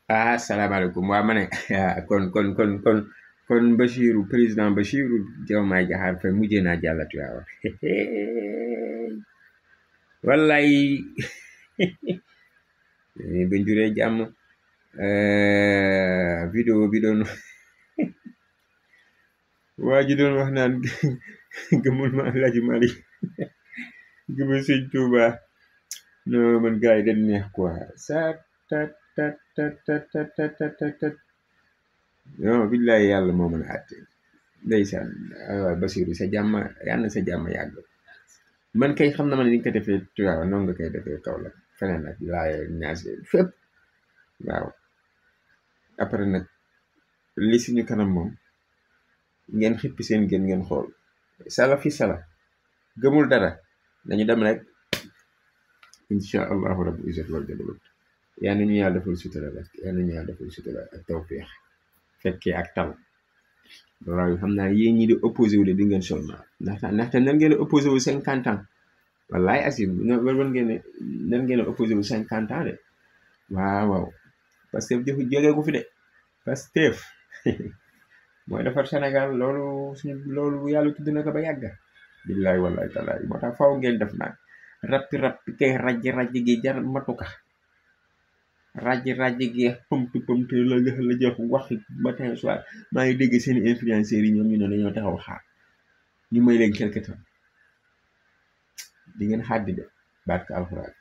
asalaamaaleykum waa ma ne kon Bassirou président Bassirou Diomaye Diakhar Faye mujjee naa jàllati waaw wallaay ba njuree jàmm vidéo bi doon waa ji doon wax naan gëmul ma Alaaji Malick gëmul Sëñ Tuuba non man gars yi dañ neex quoi sa tat tat tat tat tat tat tat non billaay yàlla moo mën a àtte ndeysaan waaw Bassirou sa jàmm yàlla na sa jàmm yàgg man kay xam na ma ne ni nga ko defee Tiwaawan noonu nga koy defee Kaolack feneen ak laay ñaase fépp waaw après nag li suñu kanam moom ngeen xippi seen gën ngeen xool sala fi sala gëmul dara dañu dem rek incha allahu rabbi izzat wal jabarut yaa nañu yàlla defal sutura rek yaa nañu yàlla defal sutura ak tawfeex fekkee ak tal waaw xam naa yéen ñi di opposé wu de di ngeen sonn ndaxte nan ngeen opposé wu 50 ans wallaay asim nan ngeen opposé wu 50 ans de waaw parce que jëfu jógee ko fi de Pastef mooy defar Sénégal loolu yàlla tudd na ko ba yàgga billaay wallaay talaay moo tax faw ngeen def nag rappi kay rajji gi jar matuka rajji gi pëmp la jox waxi matin soir maa ngi dégg seen influenceurs yi ñoom ñu ne dañoo taxaw xaar ñu may leen quelque temps di ngeen xaddi de barke alxuraan